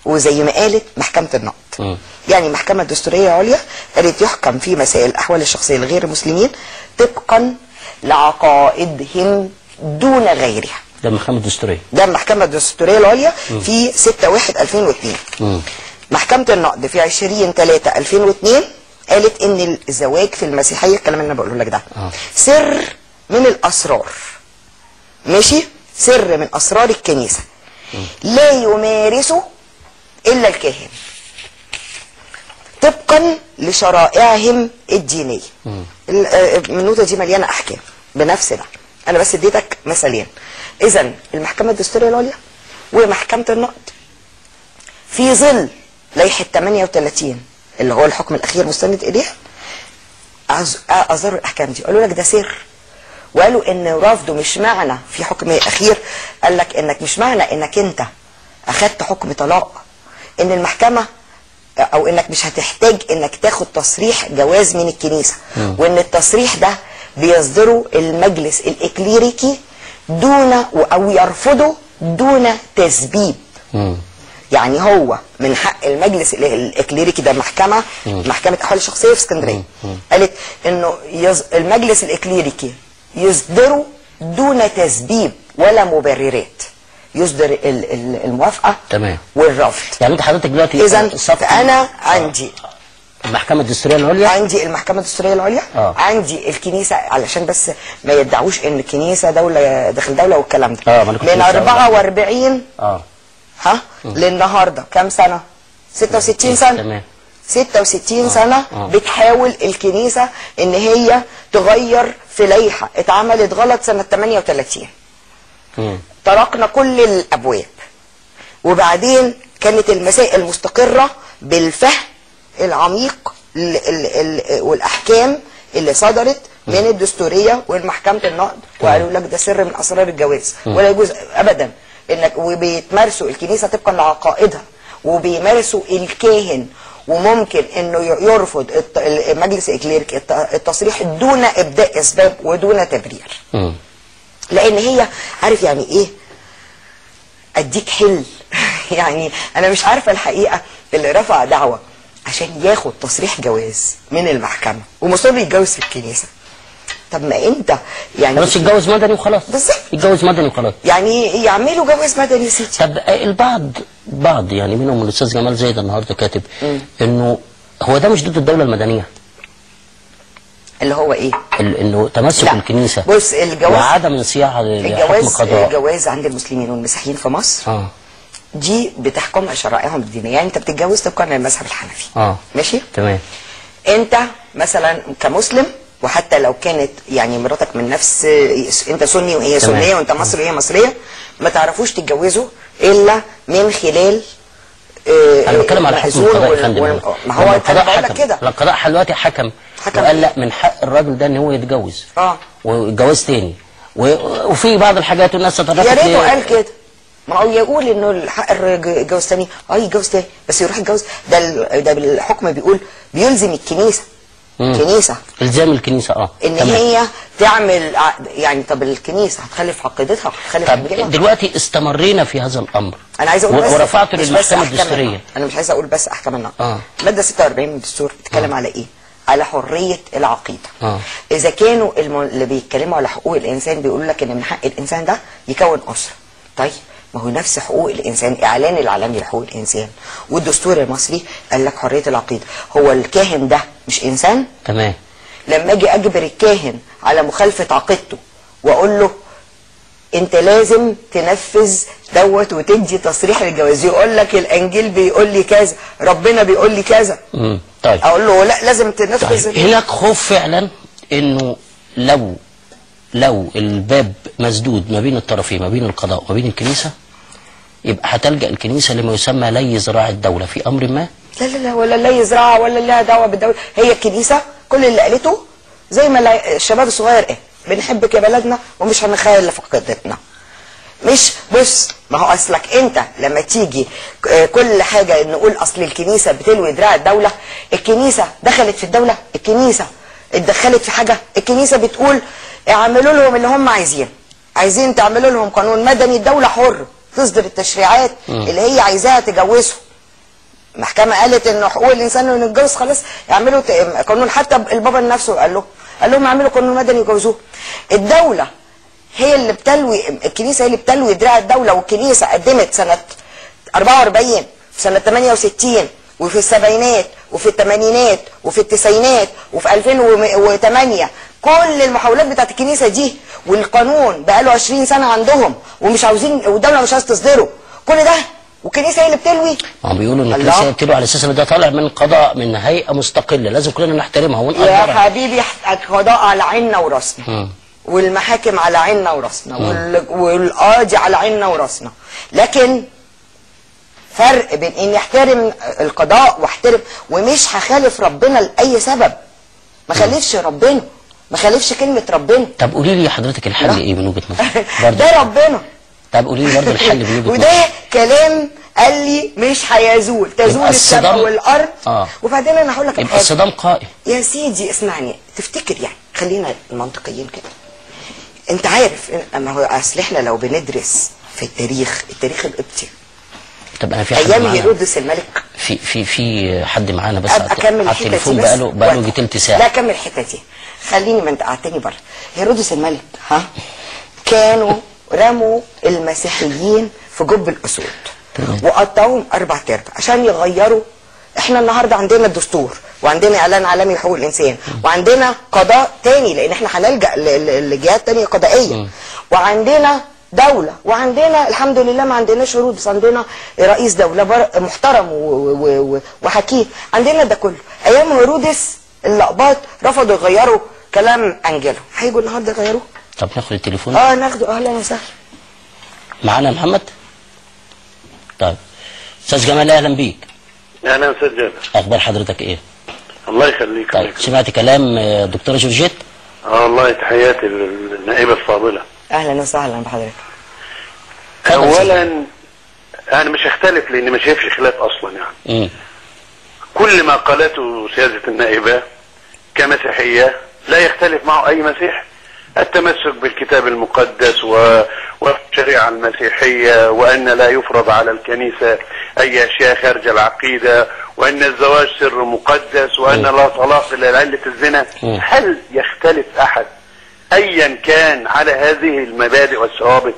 وزي ما قالت محكمة النقض. يعني المحكمة الدستورية العليا قالت يحكم في مسائل الأحوال الشخصية لغير المسلمين طبقا لعقائدهم دون غيرها. ده المحكمة الدستورية. ده المحكمة الدستورية العليا في 6/1/2002. محكمة النقض في 20/3/2002 قالت إن الزواج في المسيحية، الكلام اللي أنا بقوله لك ده، سر من الأسرار. ماشي؟ سر من أسرار الكنيسة لا يمارسه إلا الكاهن طبقا لشرائعهم الدينية. النوتة دي مليانة أحكام بنفس ده، أنا بس اديتك مثالين. إذا المحكمة الدستورية العليا ومحكمة النقض في ظل لائحة 38 اللي هو الحكم الأخير مستند إليها أصدروا الأحكام دي، قالوا لك ده سر، وقالوا إن رفضه مش معنى، في حكم أخير قال لك إنك مش معنى إنك أنت أخدت حكم طلاق إن المحكمة أو إنك مش هتحتاج إنك تاخد تصريح جواز من الكنيسة، وإن التصريح ده بيصدره المجلس الإكليريكي دون أو يرفضه دون تسبيب. يعني هو من حق المجلس الإكليريكي ده، محكمة محكمة أحوال الشخصية في اسكندرية قالت إنه المجلس الإكليريكي يصدره دون تسبيب ولا مبررات، يصدر الموافقة. تمام. والرفض. يعني انت حضرتك دلوقتي اذا انا عندي المحكمة الدستورية العليا، عندي المحكمة الدستورية العليا، عندي الكنيسة، علشان بس ما يدعوش ان الكنيسة دولة داخل دولة والكلام ده. من 44 ها للنهاردة كام سنة؟ 66 سنة. تمام. 66 سنة بتحاول الكنيسة ان هي تغير في لائحة اتعملت غلط سنة 38. طرقنا كل الابواب، وبعدين كانت المسائل مستقرة بالفهم العميق والاحكام اللي صدرت من الدستورية والمحكمة النقض، وقالوا لك ده سر من اسرار الجواز ولا يجوز ابدا انك، وبيتمارسوا الكنيسة طبقا لعقائدها، وبيمارسوا الكاهن، وممكن انه يرفض المجلس الإكليريكي التصريح دون ابداء اسباب ودون تبرير. لان هي عارف يعني ايه اديك حل يعني انا مش عارفه الحقيقة اللي رفع دعوه عشان ياخد تصريح جواز من المحكمة ومصر يتجوز في الكنيسة، طب ما انت يعني بس يتجوز مدني وخلاص. بالظبط، يتجوز مدني وخلاص، يعني يعملوا جواز مدني يا سيدي. طب البعض يعني منهم الاستاذ جمال زايد النهارده كاتب انه هو ده مش ضد الدولة المدنية، اللي هو ايه؟ انه تمسك لا. الكنيسة، بص الجواز وعدم انصياعها لحكم القضاء. الجواز عند المسلمين والمسيحيين في مصر دي بتحكمها شرائعهم الدينية، يعني انت بتتجوز طبقا للمذهب الحنفي. ماشي؟ تمام. انت مثلا كمسلم، وحتى لو كانت يعني مراتك من نفس، انت سني وهي سنية، وانت مصري وهي مصرية، ما تعرفوش تتجوزوا الا من خلال انا بتكلم على حكم القضاء يا فندم. ما هو انا بقول لك كده، القضاء دلوقتي حكم وقال لا، من حق الراجل ده ان هو يتجوز ويتجوز تاني، وفي بعض الحاجات والناس تطرقت. يا ريته قال كده، ما هو يقول انه الحق يتجوز تاني، يتجوز تاني، بس يروح يتجوز. ده بالحكم بيقول بيلزم الكنيسة. الكنيسة الزام الكنيسة ان تمام. هي تعمل يعني. طب الكنيسة هتخلف عقيدتها، هتخلف. طب دلوقتي استمرينا في هذا الامر. انا عايز اقول بس ورفعته للمحكمة الدستورية. انا مش عايز اقول بس احكام النقض. مادة 46 من الدستور بتتكلم على ايه؟ على حرية العقيدة. اذا كانوا اللي بيتكلموا على حقوق الانسان بيقولوا لك ان من حق الانسان ده يكون اسره، طيب ما هو نفس حقوق الانسان، اعلان العالمي لحقوق الانسان والدستور المصري قال لك حرية العقيدة. هو الكاهن ده مش انسان؟ تمام. لما اجي اجبر الكاهن على مخالفة عقيدته واقول له انت لازم تنفذ دوت وتدي تصريح للجواز، يقول لك الانجيل بيقول لي كذا، ربنا بيقول لي كذا. طيب اقول له لا لازم تنفذ. طيب. هناك خوف فعلا انه لو الباب مسدود ما بين الطرفين، ما بين القضاء وما بين الكنيسة، يبقى هتلجأ الكنيسة لما يسمى لي زراعة الدولة في أمر ما. لا لا لا، ولا لي زراعة ولا لها دعوة بالدولة. هي الكنيسة كل اللي قالته زي ما الشباب الصغير قال، بنحبك يا بلدنا ومش هنخالف عقيدتنا. مش بص، ما هو اصلك انت لما تيجي كل حاجة نقول اصل الكنيسة بتلوي دراع الدولة، الكنيسة دخلت في الدولة، الكنيسة اتدخلت في حاجة، الكنيسة بتقول اعملوا لهم اللي هم عايزين، عايزين تعملوا لهم قانون مدني، الدولة حر تصدر التشريعات اللي هي عايزاها تجوزه. المحكمة قالت ان حقوق الانسان انه يتجوز، خلاص اعملوا قانون. حتى البابا نفسه قال لهم اعملوا قانون مدني يجوزوه. الدولة هي اللي بتلوي، الكنيسة هي اللي بتلوي دراع الدولة. والكنيسة قدمت سنة 44، في سنة 68، وفي السبعينات، وفي الثمانينات، وفي التسعينات، وفي 2008، كل المحاولات بتاعت الكنيسة دي، والقانون بقاله 20 سنة عندهم ومش عاوزين، والدولة مش عايزة تصدره، كل ده والكنيسة هي اللي بتلوي. ما هم بيقولوا ان الكنيسة هي بتلوي على اساس ان ده طالع من قضاء، من هيئة مستقلة، لازم كلنا نحترمها ونقدرها. يا حبيبي القضاء على عيننا وراسنا، والمحاكم على عيننا وراسنا، والقاضي على عيننا وراسنا، لكن فرق بين اني احترم القضاء واحترم، ومش هخالف ربنا لاي سبب. ما خالفش ربنا، ما خالفش كلمة ربنا. طب قولي لي حضرتك الحل ايه من وجهه نظرك؟ ده ربنا. طب قولي لي برضه الحل من وجهه نظرك. وده كلام قال لي مش هيزول، تزول السماء والارض. وبعدين انا هقول لك يبقى الصدام قائم. يا سيدي اسمعني، تفتكر يعني خلينا منطقيين كده. انت عارف ما هو اصل احنا لو بندرس في التاريخ، التاريخ القبطي، طب انا في حد ايام هيرودس الملك، في حد معانا بس على التليفون بقاله يجي تلت ساعة. لا اكمل الحتة دي، خليني ما انت قعدتني بره. هيرودس الملك كانوا رموا المسيحيين في جب الاسود وقطعوهم 4 ارباع عشان يغيروا. احنا النهارده عندنا الدستور، وعندنا اعلان عالمي لحقوق الانسان، وعندنا قضاء تاني لان احنا هنلجا لجهات تانية قضائية، وعندنا دولة، وعندنا الحمد لله ما عندناش هرود، بس عندنا رئيس دولة محترم وحكيم، عندنا ده كله. ايام هيرودس اللقباط رفضوا يغيروا كلام انجيلهم، هيجوا النهارده يغيروه. طب ناخد التليفون؟ ناخده. اهلا وسهلا. معانا محمد؟ طيب استاذ جمال اهلا بيك. اهلا استاذ جابر، اخبار حضرتك ايه؟ الله يخليك. طيب سمعت كلام الدكتورة جورجيت؟ والله تحياتي للنائبه الفاضلة. اهلا وسهلا بحضرتك. اولا انا مش هختلف لان ما شايفش خلاف اصلا يعني. كل ما قالته سيادة النائبه كمسيحيه لا يختلف معه اي مسيح. التمسك بالكتاب المقدس والشريعة المسيحية، وان لا يفرض على الكنيسة اي اشياء خارج العقيدة، وان الزواج سر مقدس، وان لا طلاق الا لعله الزنا. هل يختلف احد ايا كان على هذه المبادئ والثوابت؟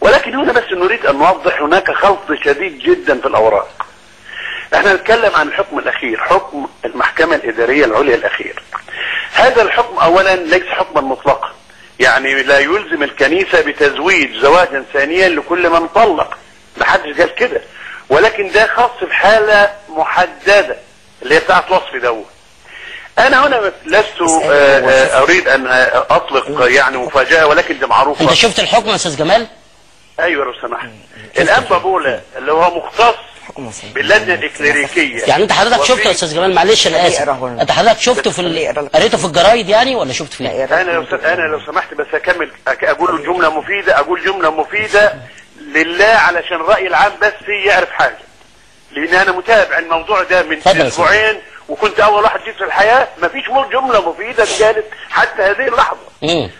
ولكن هنا بس نريد ان نوضح هناك خلط شديد جدا في الاوراق. احنا نتكلم عن الحكم الاخير، حكم المحكمة الادارية العليا الاخير. هذا الحكم اولا ليس حكما مطلقا، يعني لا يلزم الكنيسة بتزويج زواجا ثانيا لكل من طلق، ما حدش قال كده، ولكن ده خاص بحالة محددة اللي هي بتاعت وصفي دوت. انا هنا لست اريد ان اطلق يعني مفاجأة، ولكن دي معروفة. انت شفت الحكم يا استاذ جمال؟ ايوه لو سمحت. الانبا بولا اللي هو مختص باللجنة الاكليريكية. يعني انت حضرتك شفته يا استاذ جمال؟ معلش انا اسف، انت حضرتك شفته في قريته في الجرايد يعني ولا شفته فين؟ انا لو سمحت بس اكمل، اقول له جملة مفيدة، اقول جملة مفيدة لله علشان الرأي العام بس يعرف حاجة، لان انا متابع الموضوع ده من اسبوعين، وكنت اول واحد جيت في الحياة مفيش جملة مفيدة اتقالت حتى هذه اللحظة.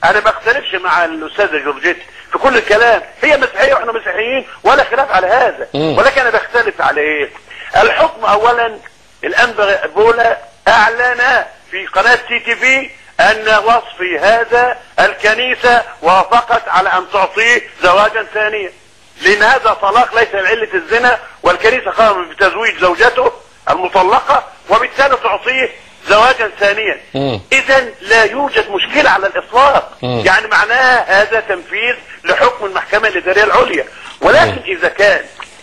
انا ما اختلفش مع الاستاذة جورجيت في كل الكلام، هي مسيحية واحنا مسيحيين ولا خلاف على هذا، ولكن انا بختلف على ايه؟ الحكم اولا الانبا بولا اعلن في قناة CTV ان وصفي هذا الكنيسة وافقت على ان تعطيه زواجا ثانيا، لان هذا طلاق ليس لعله الزنا، والكنيسة قامت بتزويج زوجته المطلقة وبالتالي تعطيه زواجا ثانيا. اذا لا يوجد مشكلة على الاطلاق. يعني معناها هذا تنفيذ لحكم المحكمة الادارية العليا. ولكن اذا كان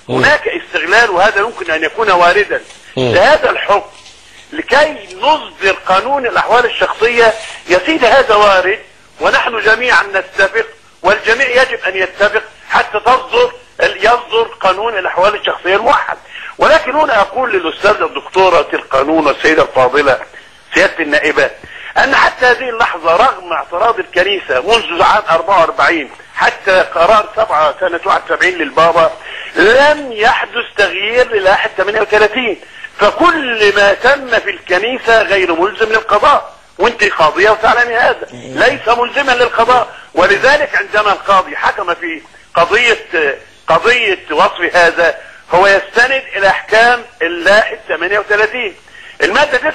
هناك استغلال، وهذا يمكن ان يكون واردا لهذا الحكم لكي نصدر قانون الاحوال الشخصية، يا سيدي هذا وارد، ونحن جميعا نتفق والجميع يجب ان يتفق حتى يصدر قانون الاحوال الشخصية الموحد. ولكن هنا اقول للاستاذه الدكتورة القانون والسيدة الفاضلة سيادة النائبه ان حتى هذه اللحظة رغم اعتراض الكنيسة منذ عام 44 حتى قرار 7 سنة 71 للبابا لم يحدث تغيير للائحه 38، فكل ما تم في الكنيسة غير ملزم للقضاء، وانت قاضيه وتعلمي هذا ليس ملزما للقضاء. ولذلك عندما القاضي حكم في قضية قضية وصف هذا هو يستند الى احكام اللائحة 38 المادة